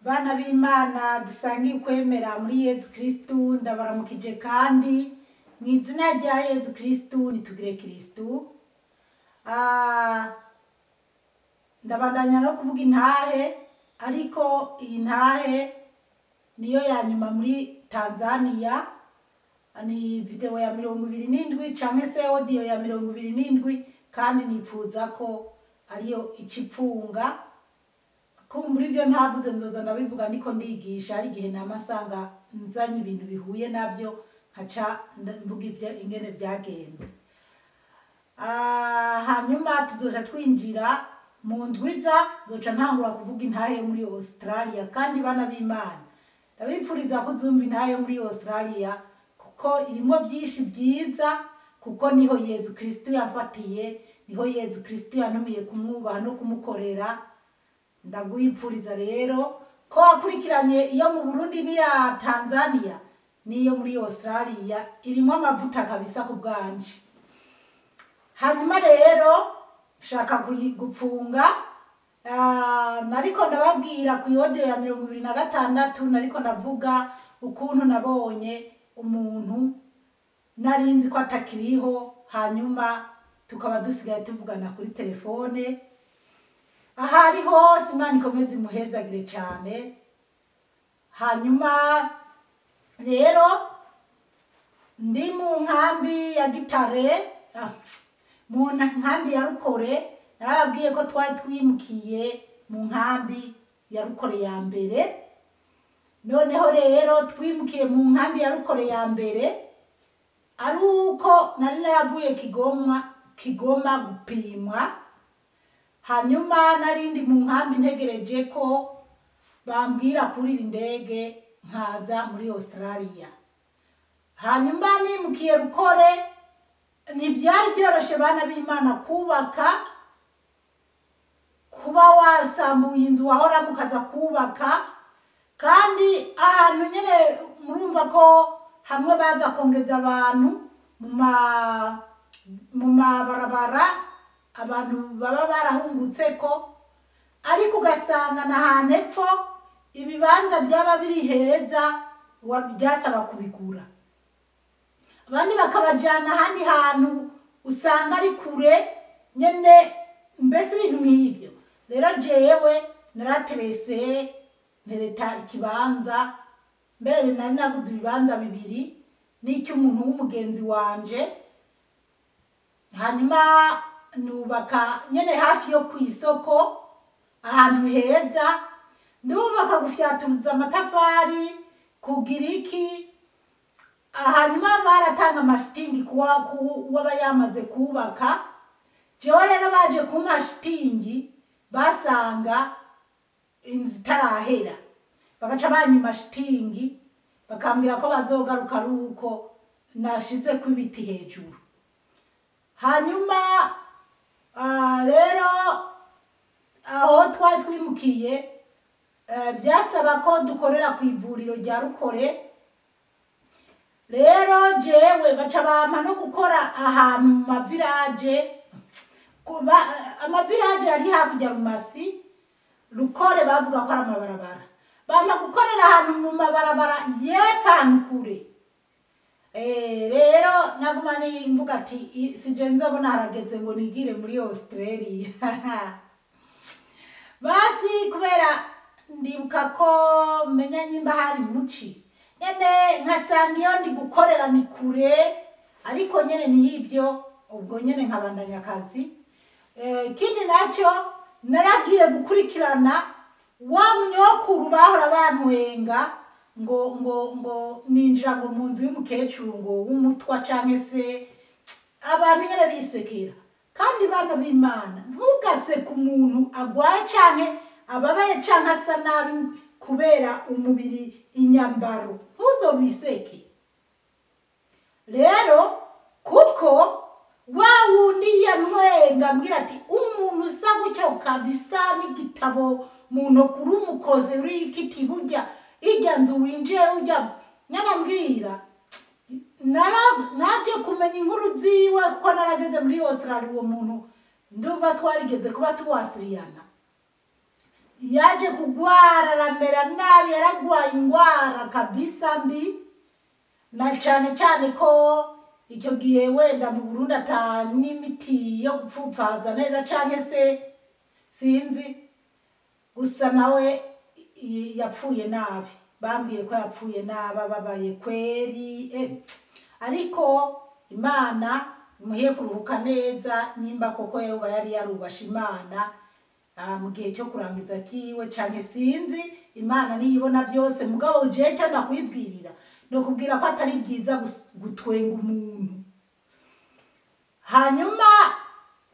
Bana b'Imana dusangiye ukwemera muri Yezu Kristu, ndabaramukije kandi mu izina rya Yezu Kristu nitugire Kristu. Ndabandanya no kuvuga intahe, ariko iyi ntahe niyo ya nyuma muri Tanzania. Ni video ya 27 canke se audio ya 27, kandi nipfuza ko ariyo icipfunga. Kumbura ibyo ntavuze nzoza ndabivuga niko ndigisha, ari igihe namasanga nzanye ibintu bihuye navyo nkaca mvuga ibyo ingene byagenze. Hanyuma tuzoja twinjira mu ndwiza, nzoca ntangura kuvuga intahe muri Australia. Kandi bana b'Imana, ndabipfuriza kuzumva intahe muri Australia kuko irimo byinshi byiza, kuko niho Yezu Kristu yafatiye, niho Yezu Kristu yantumiye kumwubaha no kumukorera. Ndagwipfuriza rero ko wakurikiranye iyo mu Burundi n'iya Tanzania n'iyo muri Australia, irimo amavuta kabisa ku bwanje. Hanyuma rero shaka gupfunga, nariko ndababwira ku audio ya 26, nariko ndavuga ukuntu nabonye umuntu narinzi ko atakiriho, hanyuma tukaba dusigaye tuvugana kuri telefone. Ahari hose Imana ikomeze imuhezagire cyane. Hanyuma rero ndi mu nkambi ya Gitare, mu nkambi ya Rukore. Narababwiye ko twari twimukiye mu nkambi ya Rukore ya mbere. Noneho rero twimukiye mu nkambi ya Rukore ya mbere ari uko nari naravuye Kigoma gupimwa. Hanyuma narindi mu nkambi ntegereje ko bambwira kurira indege nkaza muri Australia. Hanyuma nimukiye Rukore, ntibyari byoroshe bana b'Imana kubaka, kuba wasambuye inzu wahora mukaza kubaka, kandi ahantu nyene murumva ko hamwe baza kongeza abantu mu mabarabara, abantu baba barahungutse ko, ariko ugasanga na hantu epfo ibibanza byaba biri heza byasaba kubigura, abandi bakabajana ahandi hantu usanga ari kure nyene, mbese ibintu nk'ibyo. Rero jewe naraterese ntereta ikibanza, mbere nari naguze ibibanza bibiri n'icy'umuntu w'umugenzi wanje, hanyuma nubaka nyene hafi yo kwisoko ahantu heza, ndubaka gufyatuza amatafari kugira iki. Hanyuma baratanga amashitingi kuwaba yamaze kubaka. Jewe rero baje kumpa shitingi basanga inzu itarahera, bagaca banyima shitingi bakambwira ko bazogaruka ari uko nashize ku ibiti hejuru. Hanyuma rero aho twari twimukiye byasaba ko dukorera ku ivuriro rya Rukore. Rero jewe baca bampa no gukora ahantu mu mavirage, amavirage yari hakurya Rumasi, Rukore bavuga ko ari amabarabara, bampa gukorera ahantu mu mabarabara yepfo kure. Rero naguma nimvuga ati sije nzobona harageze ngo nigire muri Australia. Basi kubera ndibuka ko menya nyimba hari muci nyene nkasanga iyo ndi gukorera ni kure, ariko nyene ni ibyo, ubwo nyene nkabandanya akazi. Ikindi nacyo naragiye gukurikirana wa munyokuru bahora bantwenga ngo ngo ngo ninjira ngo mu nzu y'umukecuru ngo w'umutwa canke se abantu nyene bisekera. Kandi bana b'Imana, ntugaseke umuntu agwaye canke ababaye canke asa nabi kubera umubiri inyambaro, ntuzobiseke. Rero kuko wa wundi yantwenga ambwira ati umuntu usa gutyo kabisa n'igitabo mu ntoki uri umukozi uri ikiti burya irya nzu winjiye ujya nyanambwira. Naje kumenya inkuru ziwe kuko narageze muri Australia, uwo muntu ndumva twarigeze kuba tuwasiriyana. Yaje kugwara aramera nabi, yaragwaye ingwara kabisa mbi, na cane cane ko icyo gihe wenda mu Burundi ata n'imiti yo gupfupfaza neza canke se sinzi, gusa nawe yapfuye nabi. Bambwiye ko yapfuye nabi, ababaye kweri, ariko Imana imuhe kuruhuka neza, nyimba koko yoba yari yarubashe Imana mu gihe cyo kurangiza kiwe canke sinzi. Imana niyibona byose, mugabo jewe cyo ndakwibwirira no kubwira ko atari byiza gutwenga umuntu. Hanyuma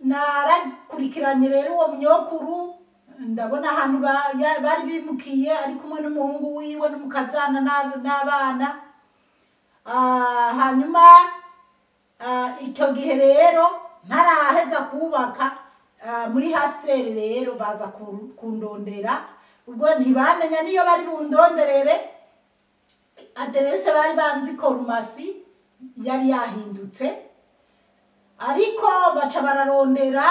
narakurikiranye rero uwo munyokuru, ndabona ahantu bari bimukiye ari kumwe n'umuhungu wiwe n'umukazana n'abana. Hanyuma icyo gihe rero ntaraheza kubaka muri haseri, rero baza kundondera. Ubwo ntibamenya niyo bari bundonderere, aderese bari banzi korumasi yari yahindutse, ariko baca bararondera.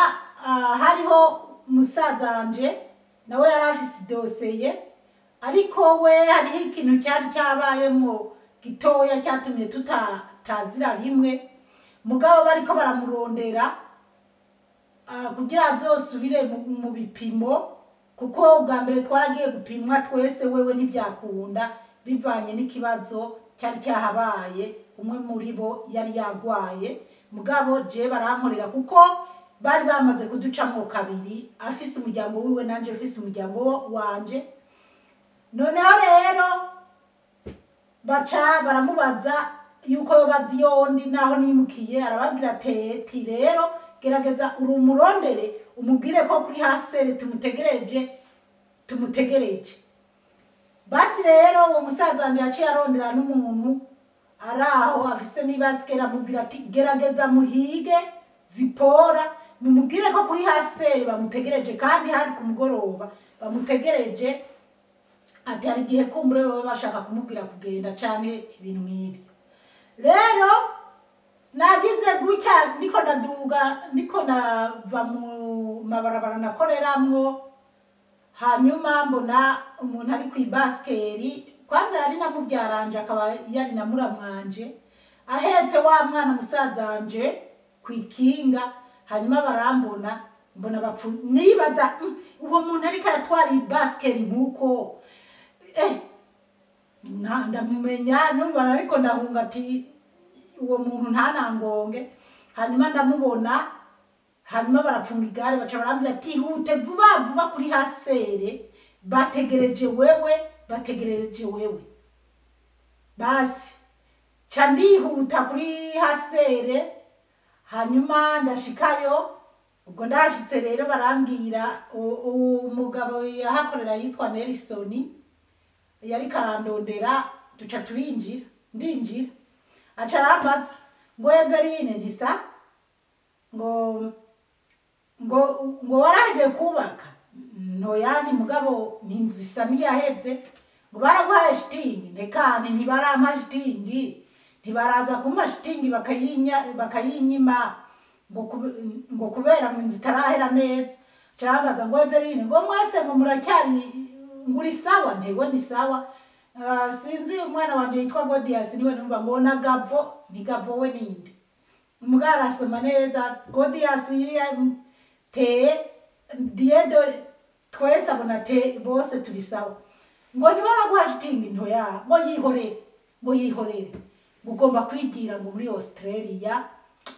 Hariho musazanje nawe yari afise idoseye, ariko we hariho ikintu cyari cyabayemo gitoya cyatumye tutatazira rimwe, mugabo bariko baramurondera kugira azosubire mu bipimo, kuko ubwa mbere twaragiye gupimwa twese, wewe ntibyakunda bivanye n'ikibazo cyari cyahabaye, umwe muri bo yari yagwaye. Mugabo je barankorera kuko bari bamaze kuducamwo kabiri, afise umuryango wiwe nanje afise umuryango wanje. Noneho rero baca baramubaza yuko yobazi yondi naho nimukiye, arababwira ati rero gerageza urumurondere umubwire ko kuri hasere tumutegereje. Basi rero uwo musaza wanje yaciye arondera n'umuntu araho afise n'ibasikera, amubwira ati gerageza muhige Zipora mumubwire ko kuri hasere bamutegereje, kandi hari ku mugoroba bamutegereje, ati hari igihe kumbure baba bashaka kumubwira kugenda canke ibintu nk'ibyo. Rero nagize gutya niko ndaduga, niko ndava mu mabarabara nakoreramwo, hanyuma mbona umuntu ari kw'ibasikeri, kwanza yari na muvyaranje akaba yari na muramwanje, ahetse wa mwana musazanje kw'ikinga. Hanyuma barambona, mbona bapfu, nibaza uwo muntu ariko aratwara ibasikeri nkuko ndamumenya, numva ariko ndahunga ati uwo muntu ntanangonge. Hanyuma ndamubona, hanyuma barapfunga igare, baca barambwira ati hute vuba vuba kuri hasere bategereje wewe, bategereje wewe. Basi ca ndihuta kuri hasere, hanyuma ndashikayo. Ubwo ndashitse rero barambwira, umugabo yahakorera yitwa Nelson yari karandondera, duca turinjira, ndinjira, aca arambaza ngo Everine ntisa ngo ngo ngo waraje kubaka ntoyani, mugabo ninzu isa niyaheze, ngo baraguhaye shitingi? Ndekani ntibarampa shitingi, ntibaraza kumpa shitingi bakayinyima ngo kubera ngo inzu itarahera neza. Aca ngo Everine ngo mwese ngo muracyari nguri sawa? Ntego ni sawa. Sinzi umwana wanje yitwa Godias niwe numva ngo na Gavo, ni Gavo we ninde umugabo arasoma neza Godias te diedo twese abona te bose turi sawa. Ngo ntibaraguha shitingi ntoya, ngo yihorere, ngo yihorere, ugomba kwigira ngo muri Australia,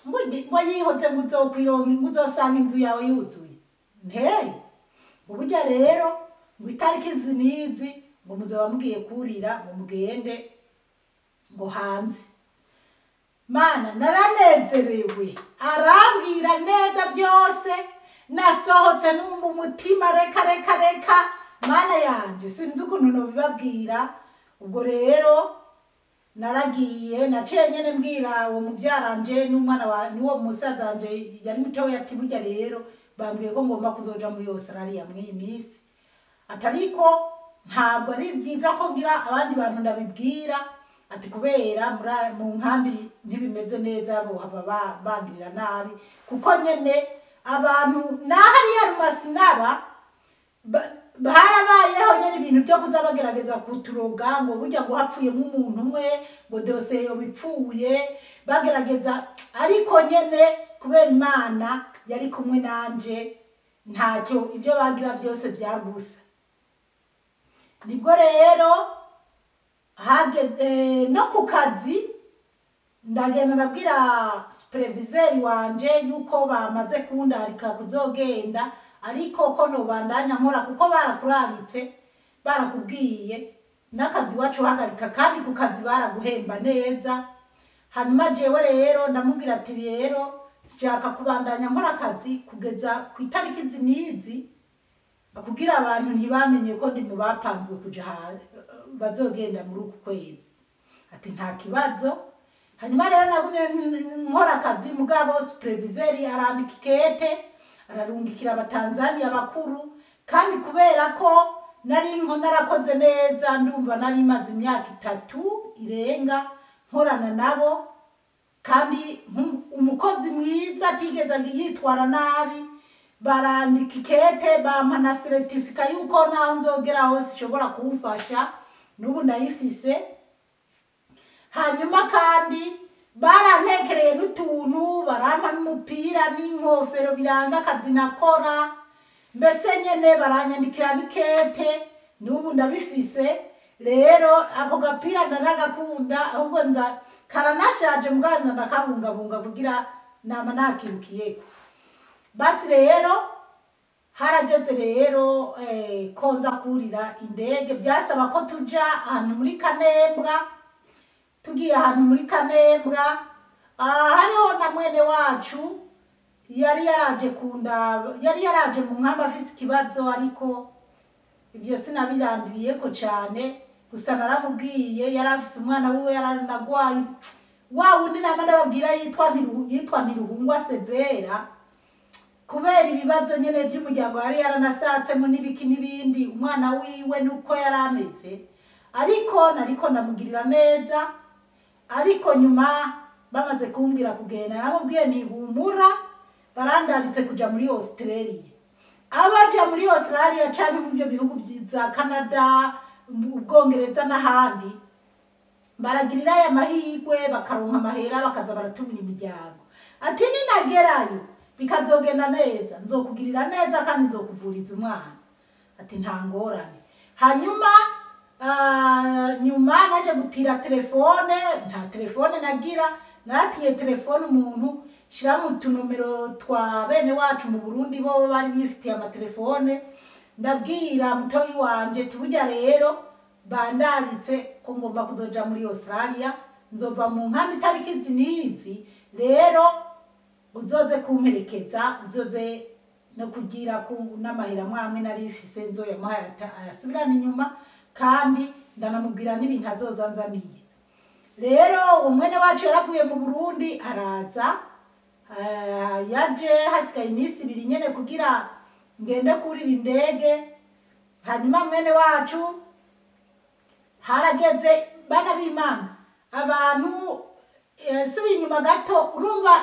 ngo yihoze ngo uzokwironka, ngo uzosanga inzu yawe yuzuye. Nteye uburyo rero ngo itariki izi n'izi ngo muzoba mugiye kurira ngo mugende ngo hanze. Mana naranezerewe, arambwira neza byose, nasohotse numva umutima reka reka reka, Mana yanje sinzi ukuntu nobibabwira. Ubwo rero naragiye, naciye nyene mbwira uwo muvyaranje n'umwana wa n'uwo musazanje yari mutoya ati burya rero bambwiye ko ngomba kuzoja muri Australia mw'iyi minsi, atariko ntabwo ari byiza ko ngira abandi bantu ndabibwira, ati kubera mu nkambi ntibimeze neza, bohava bangirira nabi, kuko nyene abantu nahariya rumasinaba ibintu byo kuza bagerageza kuturoga ngo burya ngo hapfuyemo umuntu umwe ngo dosiye yoba ipfuye, bagerageza. Ariko nyene kubera Imana yari kumwe nanje, ntacyo ibyo bagira byose byagusa. Nibwo rero hageze no ku kazi, ndagenda ndabwira superviseur wanje yuko bamaze kundarika kuzogenda, ariko ko nobandanya nkora kuko barakuraritse, barakubwiye n'akazi wacu uhagarika, kandi ku kazi baraguhemba neza. Hanyuma jewe rero ndamubwira ati rero nshaka kubandanya nkora akazi kugeza ku itariki izi n'izi, kugira abantu ntibamenye ko ndi mu bapanzwe kuja bazogenda muri uku kwezi. Ati nta kibazo. Hanyuma rero nagumye nkora akazi, mugabo superviseur arandika ikete ararungikira abatanzania bakuru, kandi kubera ko nari nko narakoze neza, ndumva nari maze imyaka 3 irenga nkorana nabo, kandi umukozi mwiza atigeze yitwara nabi, barandika ikete bampa na certificat yuko naho nzogera hose ishobora kumfasha, n'ubu ndayifise. Hanyuma kandi barantekereye n'utuntu, barampa n'umupira n'inkofero biranga akazi nakora, mbese nyene baranyandikira n'ikete, n'ubu ndabifise. Rero ako gapira ndanagakunda, ahubwo nza karanashaje muganza ndakabungabunga kugira nama nakirukiyeko. Basi rero harageze rero ko nza kurira indege, byasaba ko tuja ahantu muri Kanembwa. Tugiye ahantu muri Kanembwa, hariho na mwene wacu yari yaraje kundaba, yari yaraje mu nkambi afise ikibazo, ariko ibyo sinabirandiriyeko cane. Gusa naramubwiye, yari afise umwana wiwe yaranagwaye, wa wundi nama ndababwira yitwa Ntiruhungwa Severa, kubera ibibazo nyene by'umuryango yari yaranasatsemo n'ibiki n'ibindi, umwana wiwe nuko yari ameze, ariko nariko ndamugirira neza. Ariko nyuma bamaze kumbwira kugenda, namubwiye nihumura, barandaritse kuja muri Australia. Abaja muri Australia canke mu byo bihugu vya Canada, Ubwongereza n'ahandi, baragirira aya mahirwe bakaronka amahera bakaza baratumira imiryango. Ati ninagerayo bikazogenda neza, nzokugirira neza kandi nzokuvuriza umwana. Ati nta ngorane. Hanyuma nyuma naje gutira telefone, nta telefone nagira, naratiye telefone umuntu shira mu tunomero twa bene wacu mu Burundi, bo bari bifitiye amatelefone. Ndabwira mutoyi wanje tuburya rero bandaritse ko ngomba kuzoja muri Australia, nzova mu nkambi itariki izi n'izi, rero uzoze kumperekeza, uzoze no kugira ku n'amahera mwamwe nari mfise nzoyamuha ayasubirana inyuma, kandi ndanamubwira n'ibintu azoza nzaniye. Rero uwo mwene wacu yaravuye mu Burundi araza, yaje hasigaye iminsi 2 nyene kugira ngende kurira indege. Hanyuma mwene wacu harageze, bana b'Imana, abantu subi inyuma gato, urumva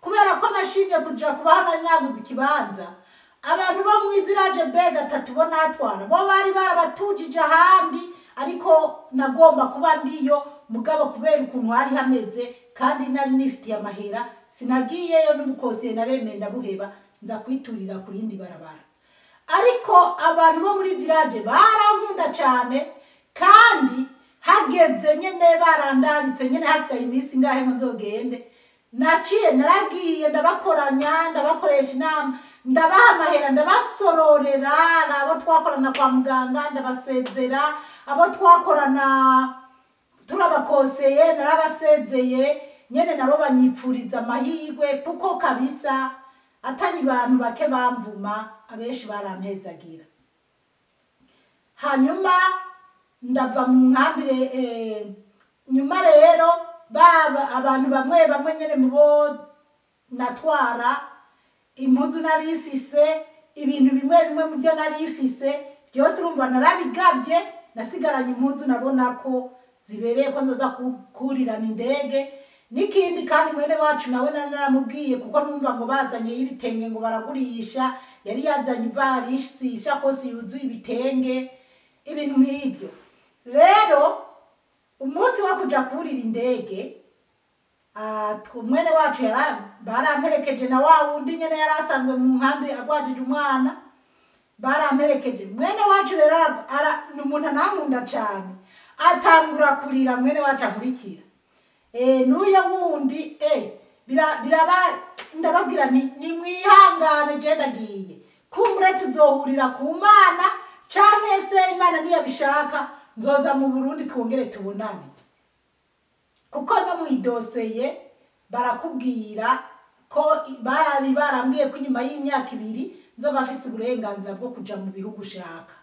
kubera ko nashimye kuja kubaho nari naguze ikibanza, abantu bo mu village B 3 bo natwara bo bari barabatujije ahandi, ariko nagomba kuba ndiyo mugabo kubera ukuntu hari hameze kandi nari nifitiye amahera, sinagiyeyo n'ubukosiye naremeye ndabuheba, nza kwiturira ku rindi barabara. Ariko abantu bo muri village barankunda cane, kandi hageze nyene barandaritse nyene hasigaye iminsi ngahe ngo nzogende, naciye naragiye ndabakoranya, ndabakoresha inama, ndabaha amahera, ndabasororera abo twakorana kwa muganga, ndabasezera abo twakorana turabakoseye, narabasezeye nyene nabo banyipfuriza amahirwe, kuko kabisa atari bantu bake bamvuma, abenshi barampezagira. Hanyuma ndava mu nkambi, nyuma rero baba abantu bamwe bamwe nyene mubo natwara impuzu nari ifise, ibintu bimwe bimwe mu byo nari ifise byose urumva narabigabye, nasigaranye impuzu nabona ko zibereye ko nzoza kurirana indege. N'ikindi kandi mwene wacu nawe naramubwiye, kuko numva ngo bazanye ibitenge ngo baragurisha, yari yazanye ivarisi ishakosi yuzuye ibitenge. Ibintu nk'ibyo. Rero umunsi wo kuja kurira indege, mwene wacu baramperekeje na wa wundi nyene yari asanzwe mu nkambi agwajije umwana, baramperekeje. Mwene wacu rero ni umuntu anankunda cane, atangura kurira. Mwene wacu ankurikira, n'uyo wundi, biraba. Ndababwira nti nimwihangane, je ndagiye, kumbure tuzohurira ku Mana, canke se Imana niyabishaka nzoza mu Burundi twongere tubonane. Kuko no mu idosiye barakubwira ko barari barambwiye ko inyuma y'imyaka 2 nzoba afise uburenganzira bwo kuja mu bihugu ushaka.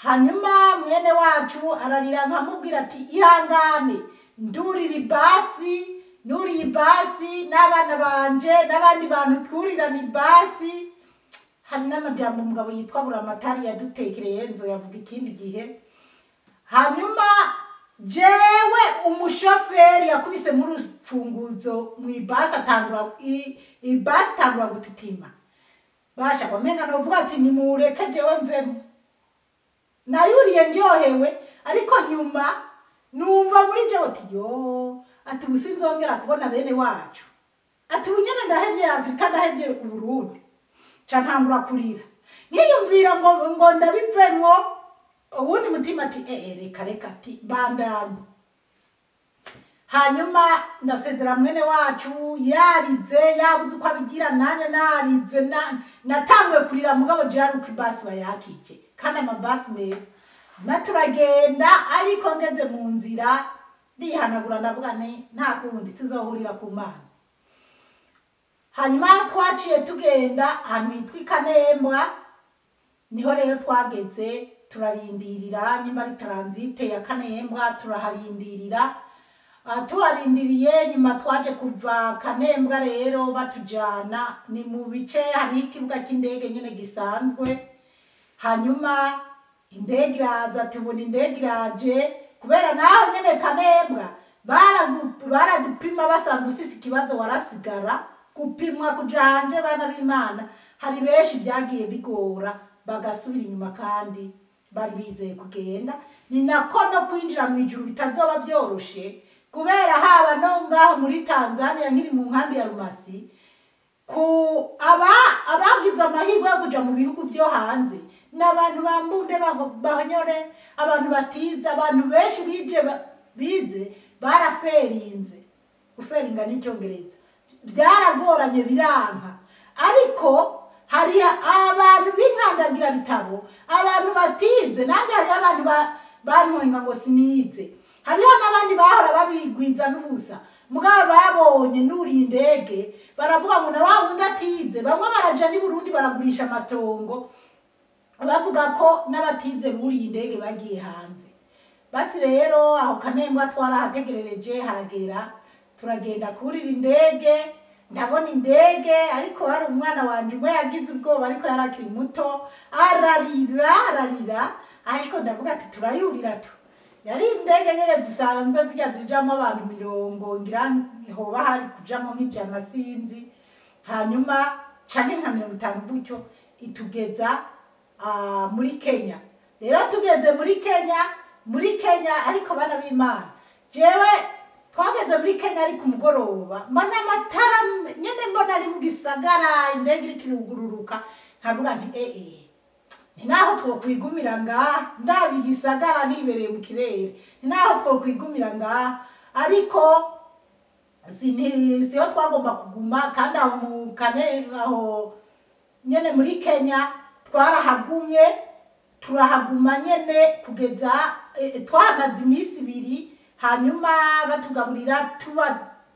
Hanyuma mwene wacu ararira, nkamubwira ati ihangane, ndurira ibasi, nuriye ibasi n'abana banje n'abandi bantu twurirana ibasi. Hari n'amajambo umugabo yitwa Buramatari yadutekereye, nzoyavuga ikindi gihe. Hanyuma jewe umushoferi yakubise muri urufunguzo mu ibasi, atangura ibasi itangura gutitima. Basha wamenga novuga ati nimureke jewe mvemo. Nayuriye ndyohewe, ariko nyuma numva muri jewe ati yo, ati ubu sinzongera kubona bene wacu, ati ubu nyene ndahevye Afrika, ndahevye Uburundi. Ca ntangura kurira, nkiyumvira ngo ndabivemwo. Uwundi mutima ati reka reka, ati bandanye. Hanyuma ndasezera mwene wacu yarize, yabuze uko abigira, nanje narize, natanguye kurira. Mugabo jewe ari uko ibasi bayakije, kandi amabasi meza. Ma turagenda, ariko ngeze mu nzira ndihanagura, ndavuga nti nta kundi, tuzohurira ku Mana. Hanyuma twaciye tugenda ahantu hitwa Ikanembwa, niho rero twageze turarindirira, nyimba ari transit ya Kanembwa, turaharindirira. Tuharindiriye, nyuma twaje kuva Kanembwa rero batujana ni mu bice hariho ikibuga cy'indege nyine gisanzwe. Hanyuma indege iraza, tubona indege iraje. Kubera naho nyene Kanembwa baradupima, basanze ufise ikibazo warasigara gupimwa kuja hanje. Bana b'Imana, hari benshi byagiye bigora bagasubira inyuma kandi bari bizeye kugenda. Ni nako no kwinjira mu ijuru bitazoba byoroshe, kubera haba no ngaho muri Tanzania nkiri mu nkambi ya Rumasi, ku aba abagize amahirwe yo kuja mu bihugu byo hanze ni abantu bambunde bahonyore, abantu batize. Abantu benshi bije bize baraferinze. Guferinga n'icyongereza byaragoranye, biranka. Ariko hari abantu b'inkandagira bitabo, abantu batize. Nanjye hariho abantu bantwenga ngo sinize, hariho n'abandi bahora babigwiza n'ubusa, mugabo babonye nuriye indege baravuga ngo na wa wundi atize. Bamwe baraja n'i Burundi baragurisha amatongo, bavuga ko n'abatize buriye indege bagiye hanze. Basi rero aho Kanembwa twarahategerereje, haragera turagenda kurira indege. Ndabona indege, ariko hari umwana wanje umwe yagize ubwoba, ariko yari akiri muto, ararira ararira. Ariko ndavuga ati turayurira tu. Yari indege nyene zisanzwe zirya zijamwo abantu 40, ngira hoba hari kujamwo nk'100, sinzi, hanyuma canke nka 50 gutyo. Itugeza muri Kenya. Rero tugeze muri Kenya, ariko bana b'Imana, jewe twageze muri Kenya ari ku mugoroba, mbona amatara nyene, mbona ari mu gisagara, indege iriko irugururuka. Nkavuga nti ni naho twokwigumira ngaha, ndaba igisagara nibereye mu kirere, ni naho twokwigumira ngaha. Ariko siho twagomba kuguma. Kandi aho mu kane aho nyene muri Kenya twarahagumye, turahaguma nyene kugeza twahamaze iminsi 2. Hanyuma batugaburira,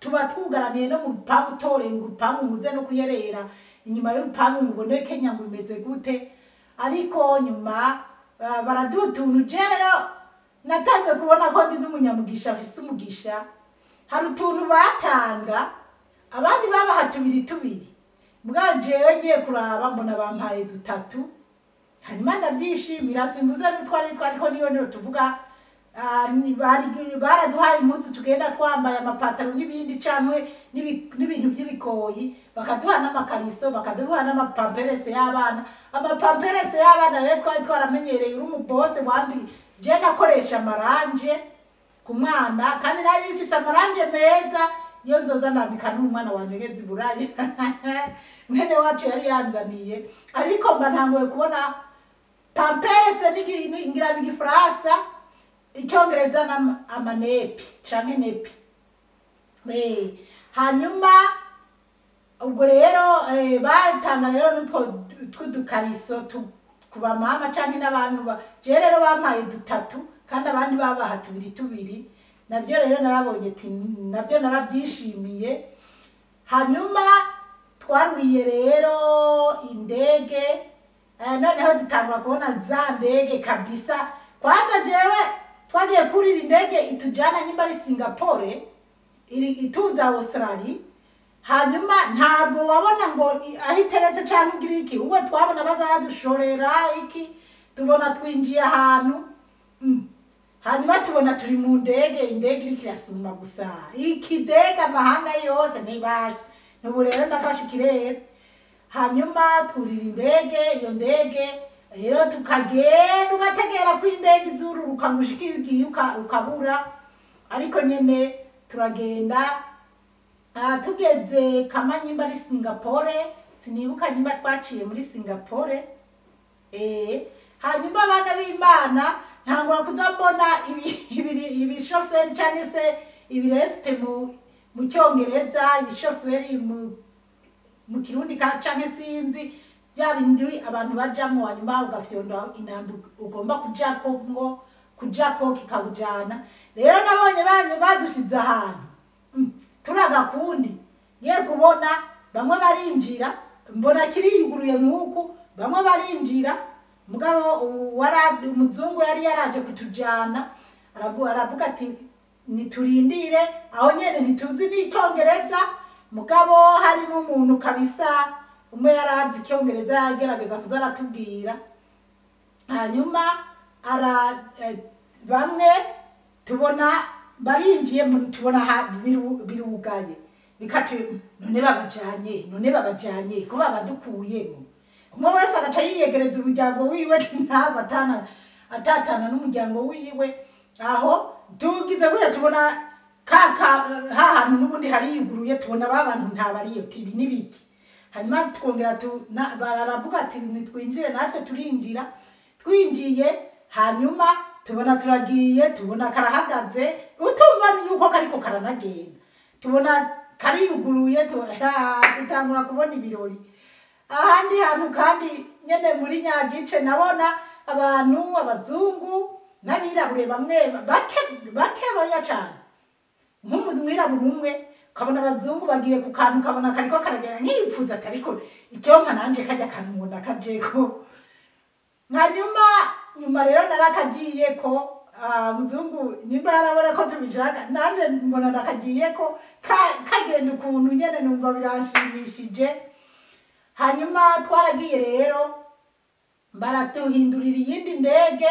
tuba twugaraniye no mu rupangu, utorenga urupangu muze no kuyerera inyuma y'urupangu ngo ubone Kenya ngo imeze gute. Ariko nyuma baraduha utuntu. Je rero natangiye kubona ko ndi n'umunyamugisha, afise umugisha. Hari utuntu batanga, abandi babaha tubiri tubiri, mbwa jewe ngiye kuraba mbona bampaye dutatu. Hanyuma ndabyishimira, simvuze n'utwo ari two, ariko niyo niyo tuvuga. Baraduhaye impuzu tugenda twambaye, amapataro n'ibindi, canke n'ibintu by'ibikoyi, bakaduha n'amakariso, bakaduha n'amapamperese y'abana. Amapamperese y'abana rero twari twaramenyereye, uri umubose wambi, je nakoresha amaranje ku mwana, kandi nari mfise amaranje meza iyo nzoza ndambika n'umwana wanje ngeze i Buraya, mwene wacu yari yanzaniye. Ariko mba ntanguye kubona pamperese ngira n'igifaransa, icyongereza amanepi canke nepi. Hanyuma ubwo rero batanga rero n'utwo tw'udukariso ku bamama canke n'abantu je rero bampaye dutatu, kandi abandi babaha tubiri tubiri. Nabyo rero narabonye ati nabyo narabyishimiye. Hanyuma twaruriye rero indege, noneho dutangura kubona za ndege kabisa. Kwanza jewe twagiye kurira indege itujana nyimba ari Singapore, iri ituza Australia. Hanyuma ntabwo wabona ngo aho iteretse canke igira iki, ubwo twabona baza badushorera iki, tubona twinjiye ahantu. Hanyuma tubona turi mu ndege, indege iriko irasuma gusa ikidege amahanga yose ntibasha. Ubu rero ndafashe ikirere. Hanyuma twurira indege, iyo ndege rero tukagenda, ugategera ko indege izururuka ngo ushike iyo ugiye ukabura, ariko nyene turagenda. Tugeze Kamanyimba ari Singapore, sinibuka nyimba twaciye muri Singapore. Hanyuma abana b'Imana, ntangura kuza mbona ibishoferi canke se ibirefite mu cyongereza, ibishoferi mu Kirundi canke sinzi, bya bindi abantu bajamwo, hanyuma ugafyonda inamba ugomba kujako ngo kujako kikakujana. Rero nabonye badushize ahantu, turagakundi ngiye kubona bamwe barinjira, mbona kiriyuguruye nk'uku, bamwe barinjira. Mugabo umuzungu yari yaraje kutujana aravuga ati niturindire aho nyene, ntituzi n'icyongereza. Mugabo harimo umuntu kabisa umwe yarazi icyongereza, yagerageza kuza aratubwira. Hanyuma bamwe tubona barinjiye, tubona birugaye, bikatu none babajanye, none babajanye ko babadukuyemo. Umwe wese agaca yiyegereza umuryango wiwe, ntava atatana n'umuryango wiwe. Aho tugize gutya tubona kaka hahantu n'ubundi hariyuguruye, tubona ba bantu ntabariyo, tibi n'ibiki. Hanyuma twongera baravuga ati nitwinjire, natwe turinjira. Twinjiye, hanyuma tubona turagiye, tubona karahagaze, utumva yuko kariko karanagenda, tubona kariyuguruye, dutangura kubona ibirori ahandi hantu. Kandi nyene muri nyagice nabona abantu abazungu n'abirabure bamwe bake bake boya cane, nk'umwirabura umwe, ukabona abazungu bagiye ku kantu, ukabona kariko karagenda, nkipfuza ati ariko icyonka nanje kajya kantu ngo ndakajeko. Hanyuma nyuma rero narakagiye ko muzungu nyimba yarabona ko tubishaka, nanje mbona ndakagiye ko kagenda ukuntu nyene numva biranshimishije. Hanyuma twaragiye rero, baratuhindurira iyindi ndege.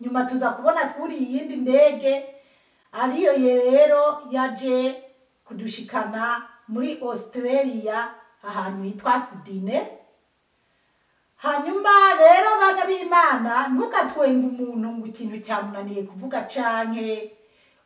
Nyuma tuza kubona twuriye iyindi ndege, ariyo ye rero yaje kudushikana muri Australia ahantu hitwa Sydney. Hanyuma rero bana b'Imana, ntugatwenge umuntu ngo ikintu cyamunaniye kuvuga canke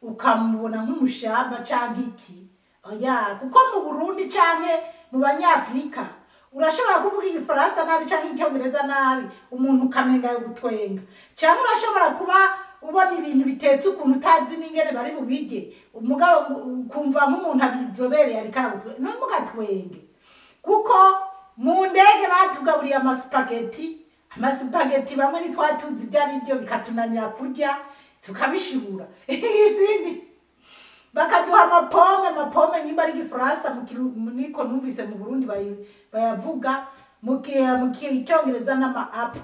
ukamubona nk'umushamba canke iki, oya. Kuko mu Burundi canke mu Banyafrika urashobora kuvuga igifaransa nabi canke icyongereza nabi, umuntu ukamenga yo gutwenga, canke urashobora kuba ubona ibintu bitetse ukuntu utazi n'ingene bari bubirye, umugabo ukumva nk'umuntu abizobereye ariko aragutwenga. Ntimugatwenge, kuko mu ndege batugaburiye amasupageti. Amasupageti bamwe ntitwatuzi ibyo ari byo, bikatunanira kurya tukabishibura. Ibindi bakaduha amapome, amapome nyimba ari igifaransa niko numvise mu Burundi bayavuga, mu cyongereza n'ama apple,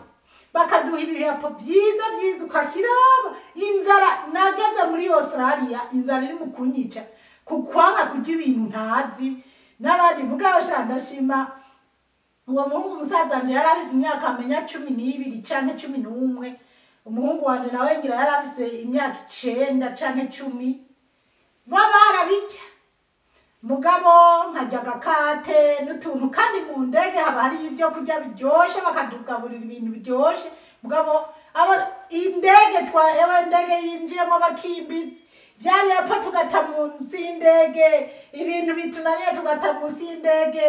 bakaduha ibihapo byiza byiza ukakiraba. Inzara nageze muri Australia, inzara iri mu kunyica kukwanga kurya ibintu ntazi n'abandi. Mugabo sha ndashima uwo muhungu musaza wanje, yari afise imyaka amenya 12 canke 11. Umuhungu wanje nawe ngira yari afise imyaka 9 canke 10, barabirya. Mugabo nkarya agakate n'utuntu, kandi mu ndege haba hari ibyo kurya biryoshe, bakadugaburira ibintu biryoshe. Mugabo abo indege twa ewe indege yinjiyemo bakimbizi, byarepfo tugata munsi y'indege, ibintu bitunaniye tugata munsi y'indege.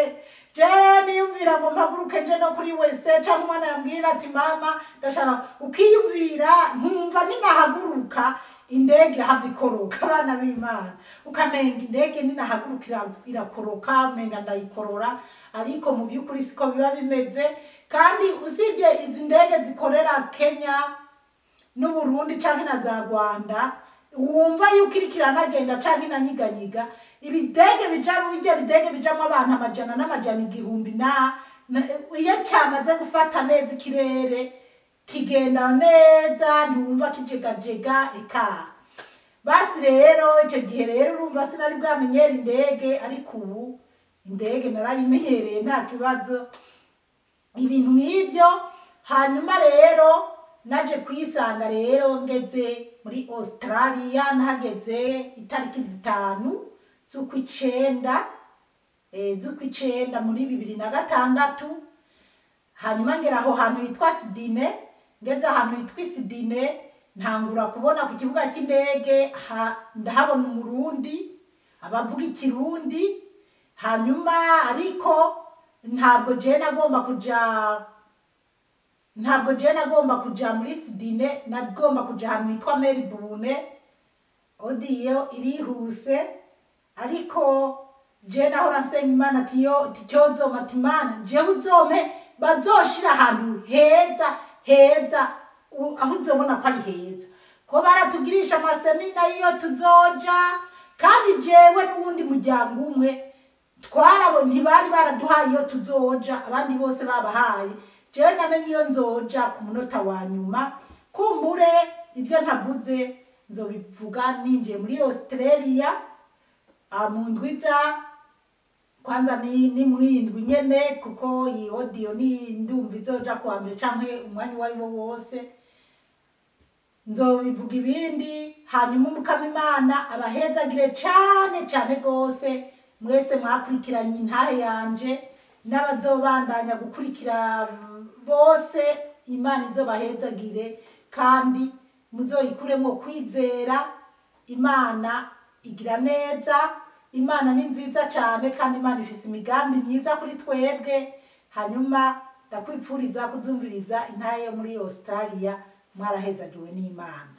Jewe niyumvira ngo mpaguruke nje no kuri wese, canke umwana yambwira ati mama ndashaka, ukiyumvira nkumva ninahaguruka indege irahava ikoroka. Abana b'Imana, ukamenga indege ninahaguruka irakoroka, umenga ndayikorora, ariko mu by'ukuri siko biba bimeze. Kandi usibye izi ndege zikorera Kenya n'Uburundi canke na za Rwanda, wumva yuko iriko iranagenda canke inanyiganyiga, ibidege bijamwo, bijya bidege bijamwo abantu amajana n'amajana 1000, na iyo cyamaze gufata neza ikirere kigenda neza, ntiwumva kijegajega. Eka basi rero icyo gihe rero urumva sinari bwamenyera indege, ariko ubu indege narayimenyereye nta kibazo, ibintu nk'ibyo. Hanyuma rero naje kwisanga rero ngeze muri Australia, nahageze itariki 5 z'ukwicenda, z'ukwicenda muri 2006. Hanyuma ngera aho hantu hitwa Sydney, ngeze ahantu hitwa Sydney ntangura kubona ku kibuga cy'indege, ndahabona Umurundi abavuga Ikirundi. Hanyuma ariko ntabwo je nagomba kuja, ntabwo je nagomba kuja muri Sydney, nagomba kuja ahantu hitwa Melbourne. Odiyo irihuse, ariko je nahora nsenga Imana ati yo ticyozoma, ati Imana jewe uzompe bazoshira ahantu heza heza, aho uzobona ko ari heza, ko baratugirisha amasemina iyo tuzoja. Kandi jewe n'uwundi muryango umwe twarabo ntibari baraduhaye iyo tuzoja, abandi bose babahaye. Jewe namenye iyo nzoja ku munota wa nyuma. Kumbure ibyo ntavuze nzobivuga ninjiye muri Australia mu ndwiza, kwanza ni mwindwi nyene, kuko iyi audio ni ndumva izoja kuwa mbere canke umwanya uwo ari wo wose, nzobivuga ibindi. Hanyuma Umukama Imana abahezagire cane cane gose mwese mwakurikiranye intahe yanje, n'abazobandanya gukurikira bose, Imana izobahezagire kandi muzoyikuremwo kwizera. Imana igira neza, Imana ni nziza cyane, kandi Imana ifise imigambi myiza kuri twebwe. Hanyuma ndakwipfuriza kuzumviriza intahe yo muri Australia. Mwarahezagiwe n'Imana.